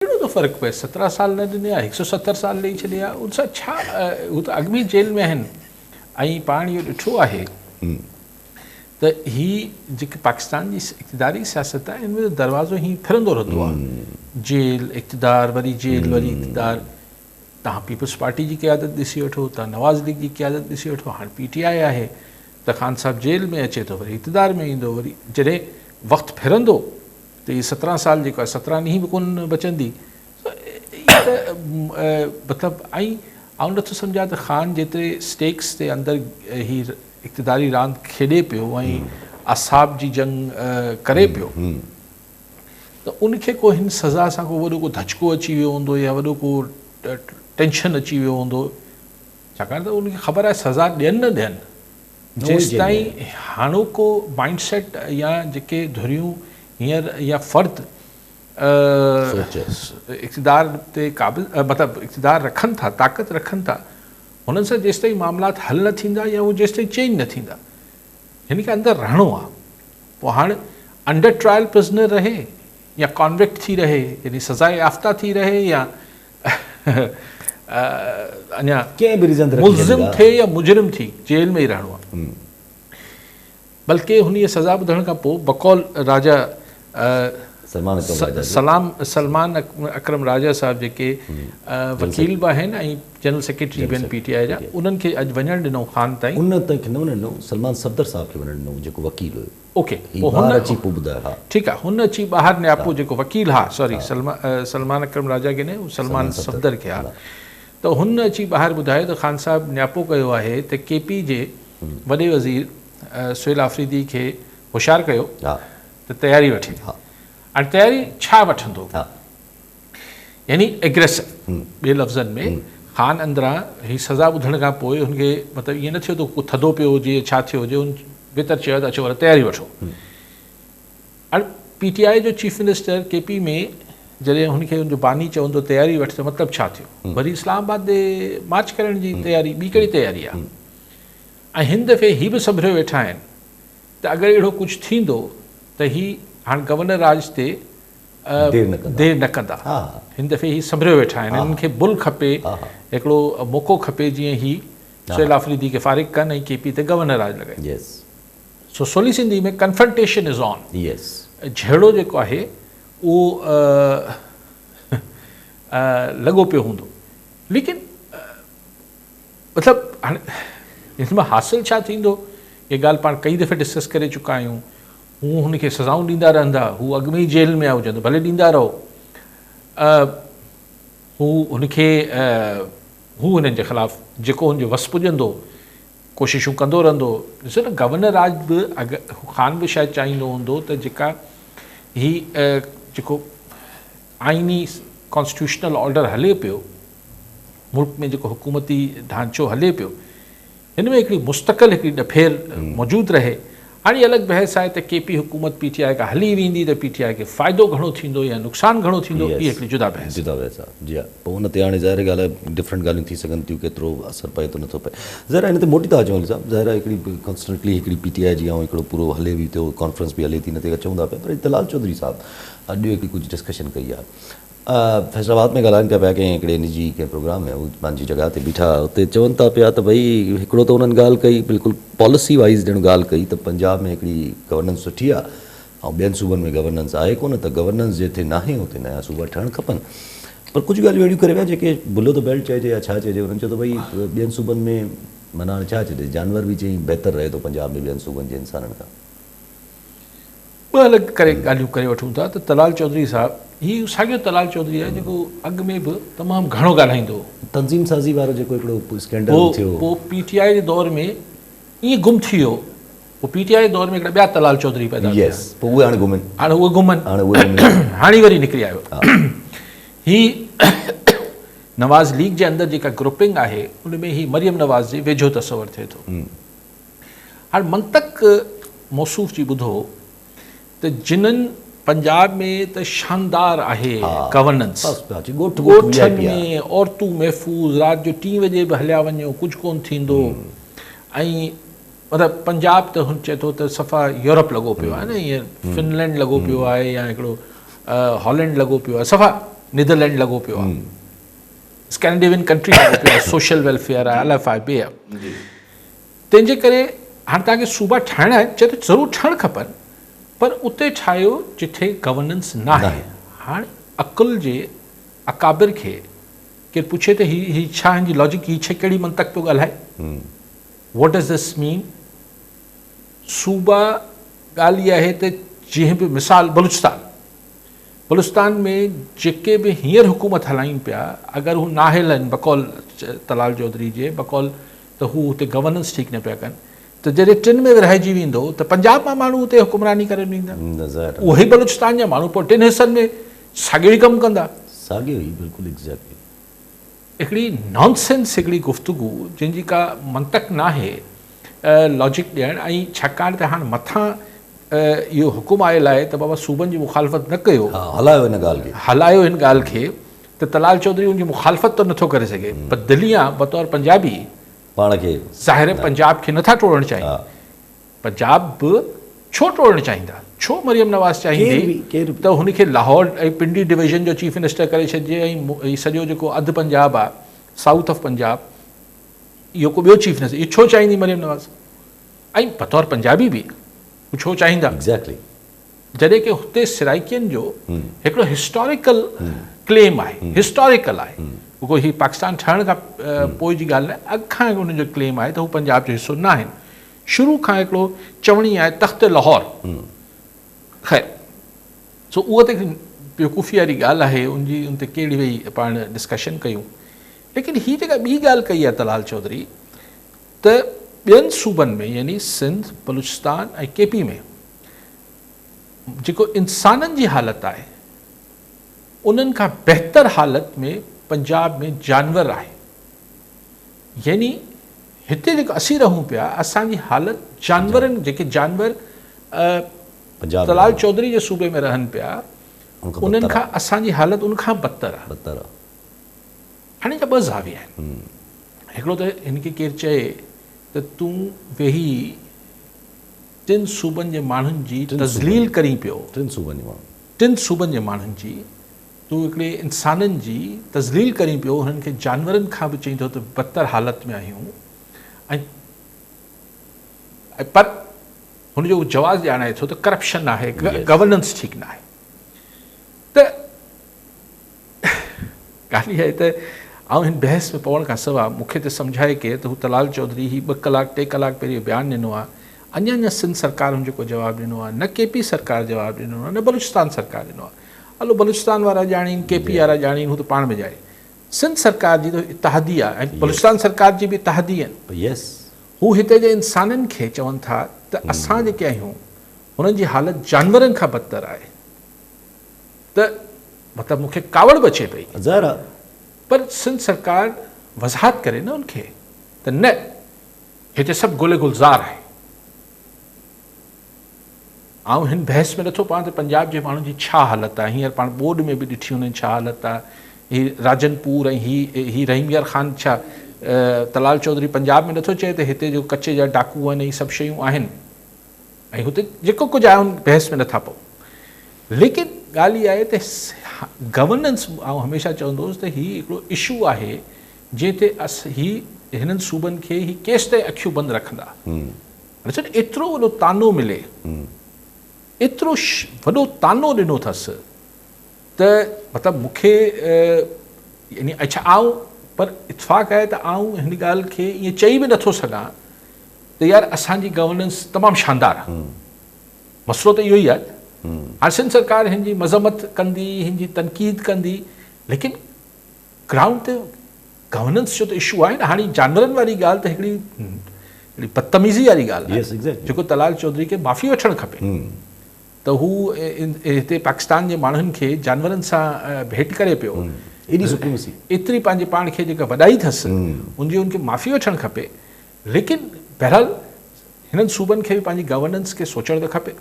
ڪهڙو ٿو فرق پئي 17 سال نه ڏني ها 170 سال ڏئي ڇڏي ها ان سان ڇا هو ته اڳ ۾ جيل ۾ آهن ۽ پاڻ اهو ڏٺو آهي ته هي جيڪي پاڪستان جي اقتداري سياست آهي ان ۾ دروازو هي ڦرندو رهندو آهي جيل اقتدار وري جيل وري اقتدار تهان پيپلز پارٽي جي قيادت ڏسي وٺو تهان نواز ليگ جي قيادت ڏسي وٺو هاڻ پي ٽي آء آهي ته خان صاحب جيل ۾ اچي ٿو وري اقتدار ۾ ايندو وري جڏهن وقت ڦرندو ته هي 17 سال جيڪو آهي 17 ڏينهن به ڪونه بچندي اهي ته مطلب ۽ آئون نٿو سمجهان ته خان جيتري اسٽيڪس تي اندر هي اقتداري راند کيڏي پيو ۽ اعصاب جي جنگ ڪري پيو ته ان کي ڪو هن سزا سان ڪو وڏو ڪو ڌچڪو اچي ويو هوندو يا وڏو ڪو ٽينشن اچي ويو هوندو ڇاڪاڻ ته ان کي خبر آهي سزا ڏين نه ڏين جيستائين هاڻوڪو مائنڊ سيٽ يا جيڪي ڌريون هينئر يا فرد اقتدار تي قابض مطلب اقتدار رکن ٿا طاقت رکن ٿا هنن سان جيستائين معاملات حل نه ٿيندا يا هو جيستائين چينج نه ٿيندا هن کي اندر رهڻو آهي پوء هاڻ انڊر ٽرائل پرزنر رهي يا ڪانوڪٽ ٿي رهي يعني سزا يافته ٿي رهي يا اڃا ڪنهن به ريزن تي ملزم ٿئي يا مجرم ٿي جيل ۾ ئي رهڻو آهي بلڪه هن جي سزا ٻڌڻ کان پوء بقول راجا سلام سلمان اڪرم راجا صاحب جيڪي وڪيل به آهن ۽ جنرل سيڪريٽري به آهن پي ٽي آء جا انهن کي اڄ وڃڻ ڏنو خان تائين انهن تائين نه وڃڻ ڏنو سلمان صفدر صاحب کي وڃڻ ڏنو جيڪو وڪيل هيو اوڪي پوء هن اچي پوء ٻڌايو ها ٺيڪ آ هن اچي ٻاهر نياپو جيڪو وڪيل ها سوري سلمان اڪرم راجا کي نه سلمان صفدر کي ها ته هن اچي ٻاهر ٻڌايو ته خان صاحب نياپو ڪيو آهي ته ڪي پي جي وڏي وزير سهيل آفريدي کي هوشيار ڪيو ته تياري وٺي هاڻي تياري ڇا وٺندو يعني اگريسو ٻي لفظن ۾ خان اندران هي سزا ٻڌڻ کان پوء هن کي مطلب ائين نه ٿيو ته ڪو ٿڌو پيو هجي يا ڇا ٿيو هجي هن ويتر چيو ته اچو وري تياري وٺو هاڻي پي ٽي آء جو چيف منسٽر ڪي پي ۾ جڏهن هن کي هن جو باني چوندو تياري وٺ ته مطلب ڇا ٿيو وري اسلام آباد ڏي مارچ ڪرڻ جي تياري ٻي ڪهڙي تياري آهي ۽ هن دفعي هي به سنڀريو ويٺا آهن ته اگر اهڙو ڪجهه ٿيندو ته هي هاڻ گورنر راڄ تي دير نه ڪندا. هن دفعي هي سنڀريو ويٺا آهن. هنن کي بل کپي، هڪڙو موقعو کپي جيئن هي سهيل آفريدي کي فارغ ڪن ۽ ڪي پي تي گورنر راڄ لڳائين. سو سولي سنڌي ۾ ڪنفرنٽيشن از آن. جهيڙو جيڪو آهي اهو لڳو پيو هوندو. ليڪن مطلب هاڻي هن مان حاصل ڇا ٿيندو؟ اها ڳالهه پاڻ ڪئي دفعي ڊسڪس ڪري چڪا آهيون. هو هن کي سزائون ڏيندا رهندا، هو اڳ ۾ ئي جيل ۾ آيو هجندو، ڀلي ڏيندا رهو. هو هن کي هو هنن جي خلاف جيڪو هن جو وس پڄندو ڪوششون ڪندو رهندو. ڏسو نه گورنر راڄ به اڳ خان به شايد چاهيندو هوندو ته جيڪا هي جيڪو آئيني ڪانسٽيٽيوشنل آرڊر هلي پيو ملڪ ۾ جيڪو حڪومتي ڍانچو هلي پيو هن ۾ هڪڙي مستقل هڪڙي ڏڦير موجود رهي. هاڻي الڳ بحث آهي ته ڪي پي حڪومت پي ٽي آء کان هلي ويندي ته پي ٽي آء کي فائدو گهڻو ٿيندو يا نقصان گهڻو ٿيندو اهي هڪڙي جدا بحث جدا بحث آهي جي ها پوء ان تي هاڻي ظاهر ڳالهه آهي ڊفرنٽ ڳالهيون ٿي سگهن ٿيون ڪيترو اثر پئي ٿو نٿو پئي ظاهر آهي هن تي موٽي ٿا اچون علي صاحب ظاهر آهي هڪڙي ڪانسٽنٽلي هڪڙي پي ٽي آء جي ۽ هڪڙو پورو هلي به ٿو ڪانفرنس به هلي ٿي ان تي اچون ٿا پيا پر طلال چوڌري صاحب اڄ هڪڙي ڪجهه ڊسڪشن ڪئي آهي فيصل آباد ۾ ڳالهائن پيا پيا ڪنهن هڪڙي نجي ڪنهن پروگرام ۾ هو پنهنجي جڳهه تي بيٺا اتي چون ٿا پيا ته ڀئي هڪڙو ته انهن ڳالهه ڪئي بلڪل پاليسي وائيز ڄڻ ڳالهه ڪئي ته پنجاب ۾ هڪڙي گورننس سٺي آهي ۽ ٻين صوبن ۾ گورننس آهي ڪونه ته گورننس جتي ناهي اتي نيا صوبا ٺهڻ کپن پر ڪجهه ڳالهيون اهڙيون ڪري ويا جيڪي بلو ته بيلٽ چئجي يا ڇا چئجي انهن چيو ته ڀئي ٻين صوبن ۾ معنيٰ هاڻي ڇا چئجي جانور به چئي بهتر رهي ٿو پنجاب ۾ ٻين صوبن جي انسانن کان. ٻه الڳ ڪري ڳالهيون ڪري وٺون ٿا ته طلال چوڌري صاحب هي ساڳيو طلال چوڌري آهي جيڪو اڳ ۾ به تمام گهڻو ڳالهائيندو هو. تنظيم سازي وارو جيڪو هڪڙو اسڪينڊل ٿيو. پوء پي ٽي آء جي دور ۾ ائين گم ٿي ويو. پوء پي ٽي آء جي دور ۾ هڪڙا ٻيا طلال چوڌري پيدا ٿيا. يس پوء اهي هاڻي گهمن. هاڻي اهي گهمن. هاڻي اهي گهمن. هاڻي وري نڪري آيو. هي نواز ليگ جي اندر جيڪا گروپنگ آهي ان ۾ هي مريم نواز جي ويجهو تصور ٿئي ٿو. هاڻ منطق موصوف جي ٻڌو ته جنھن پنجاب ۾ ته شاندار آهي گورننس، ڳوٺن ۾ عورتون محفوظ، رات جو ٽين وڄي به هليا وڃو ڪجهه ڪونه ٿيندو ۽ مطلب پنجاب ته هن چئي ٿو ته صفا يورپ لڳو پيو آهي نه ائين فنلينڊ لڳو پيو آهي يا هڪڙو هالينڊ لڳو پيو آهي صفا نيدرلينڊ لڳو پيو آهي، اسڪينڊيوين ڪنٽري لڳو پيو آهي، سوشل ويلفيئر آهي، الف آهي بي آهي. تنهن جي ڪري هاڻي توهان کي صوبا ٺاهڻا آهن، چئي ٿو ضرور ٺهڻ کپن، پر اتي ٺاهيو جتي گورننس ناهي. هاڻي عقل جي اڪابر کي ڪير پڇي ته هي هي ڇا هن جي لاجڪ هي ڇا ڪهڙي منطق پيو ڳالهائي، What does this mean؟ صوبا ڳالهه اها آهي ته جنهن به مثال بلوچستان بلوچستان ۾ جيڪي به هينئر حڪومت هلائين پيا اگر هو نااهل آهن بقول طلال چوڌري جي بقول ته هو هتي گورننس ٺيڪ نه پيا ڪن ته جڏهن ٽن ۾ ورهائجي ويندو ته پنجاب مان ماڻهو اتي حڪمراني ڪرڻ ويندا اهي ئي بلوچستان جا ماڻهو پوء ٽن حصن ۾ ساڳيو ئي ڪم ڪندا. ساڳيو ئي بلڪل ايگزيڪٽلي. هڪڙي نان سينس هڪڙي گفتگو جنهن جي ڪا منطق ناهي لاجڪ ڏيڻ ۽ ڇاڪاڻ ته هاڻ مٿان اهو حڪم آيل آهي ته بابا صوبن جي مخالفت نه ڪيو هلايو هن ڳالهه کي هلايو هن ڳالهه کي ته طلال چوڌري ان جي مخالفت ته نٿو ڪري سگهي پر دليان بطور پنجابي پاڻ کي ظاهر پنجاب کي نٿا ٽوڙڻ چاهين پنجاب به ڇو ٽوڙڻ چاهيندا؟ ڇو مريم نواز چاهيندي ته هن کي لاهور ۽ پنڊي ڊويزن جو چيف منسٽر ڪري ڇڏجي ۽ هي سڄو جيڪو اڌ پنجاب آهي سائوٿ آف پنجاب اهو ڪو ٻيو چيف منسٽر اهو ڇو چاهيندي مريم نواز ۽ بطور پنجابي به هو ڇو چاهيندا؟ جڏهن ڪي هتي سرائيڪين جو هڪڙو هسٽاريڪل ڪليم آهي هسٽاريڪل آهي ڪو هي پاڪستان ٺهڻ کان پوء جي ڳالهه نه اڳ کان انهن جو ڪليم آهي ته هو پنجاب جو حصو نه آهن شروع کان هڪڙو چوڻي آهي تخت لاهور خير سو اها ته هڪڙي بيوقوفي واري ڳالهه آهي ان جي ان تي ڪهڙي ويهي پاڻ ڊسڪشن ڪيون ليڪن هي جيڪا ٻي ڳالهه ڪئي آهي طلال چوڌري ته ٻين صوبن ۾ يعني سنڌ بلوچستان ۽ ڪي پي ۾ جيڪو انسانن جي حالت آهي انهن کان بهتر حالت ۾ پنجاب ۾ جانور آهي يعني هتي جيڪو اسين رهون پيا اسان جي حالت جانورن جيڪي جانور طلال چوڌري جي صوبي ۾ رهن پيا انهن کان اسان جي حالت ان کان بدتر آهي. هاڻي جا ٻه زاويا آهن هڪڙو ته هن کي ڪير چئي ته تون ويهي ٽن صوبن جي ماڻهن جي تذليل ڪرين پيو ٽن صوبن جي ماڻهن جي تون هڪڙي انسانن جي تذليل ڪرين پيو، هنن کي جانورن کان به چئين ٿو ته بدتر حالت ۾ آهيون ۽ پر هن جو جواز ڄاڻائي ٿو ته ڪرپشن آهي، گورننس ٺيڪ نه آهي. ته ڳالهه اها آهي ته آئون هن بحث ۾ پوڻ کان سواء مون کي ته سمجهائي ڪير ته هو طلال چوڌري هي ٻه ڪلاڪ ٽي ڪلاڪ پهرين بيان ڏنو آهي، اڃا نه سنڌ سرڪار هن جو ڪو جواب ڏنو آهي، نه ڪي پي سرڪار جواب ڏنو آهي، نه بلوچستان سرڪار ڏنو آهي. هلو بلوچستان وارا ڄاڻين، ڪي پي وارا ڄاڻين، هو ته پاڻ ۾ ڄاڻين. سنڌ سرڪار جي ته اتحادي آهي ۽ بلوچستان سرڪار جي به اتحادي آهن. هو هتي جي انسانن کي چون ٿا ته اسان جيڪي آهيون هنن جي حالت جانورن کان بدتر آهي ته مطلب مون کي ڪاوڙ به اچي پئي. ظاهر آهي. پر سنڌ سرڪار وضاحت ڪري نه ان کي ته نه هتي سڀ گل گلزار آهي. آئون هن بحث ۾ نٿو پوان ته پنجاب جي ماڻهن جي ڇا حالت آهي، هينئر پاڻ ٻوڏ ۾ به ڏٺي هنن ڇا حالت آهي، هي راجن پور ۽ هي هي رحيم يار خان ڇا طلال چوڌري پنجاب ۾ نٿو چئي ته هتي جو ڪچي جا ڊاڪو آهن ۽ سڀ شيون آهن ۽ هتي جيڪو ڪجهه آهي ان بحث ۾ نٿا پئون ليڪن ڳالهه اها آهي ته گورننس آئون هميشه چوندو هوس ته هي هڪڙو اشو آهي جنهن تي هي هنن صوبن کي هي ڪيستائين اکيون بند رکندا. ڏسو نه ايترو وڏو طعنو ملي، ايترو وڏو طعنو ڏنو اٿس ته مطلب مون کي يعني اڇا آئون پر اتفاق آهي ته آئون هن ڳالهه کي ائين چئي به نٿو سگهان ته يار اسان جي گورننس تمام شاندار آهي. مسئلو ته اهو ئي آهي. هاڻي سنڌ سرڪار هن جي مذمت ڪندي، هن جي تنقيد ڪندي ليڪن گرائونڊ تي گورننس جو ته اشو آهي نه هاڻي جانورن واري ڳالهه ته هڪڙي هڪڙي بدتميزي واري ڳالهه آهي جيڪو طلال چوڌري کي معافي وٺڻ کپي ته هو هتي پاڪستان جي ماڻهن کي جانورن سان ڀيٽ ڪري پيو ايڏي سپريمسي ايتري پنهنجي پاڻ کي جيڪا وڏائي اٿس ان جي ان کي معافي وٺڻ کپي ليڪن بهرحال هنن صوبن کي به پنهنجي گورننس کي سوچڻ ته کپي.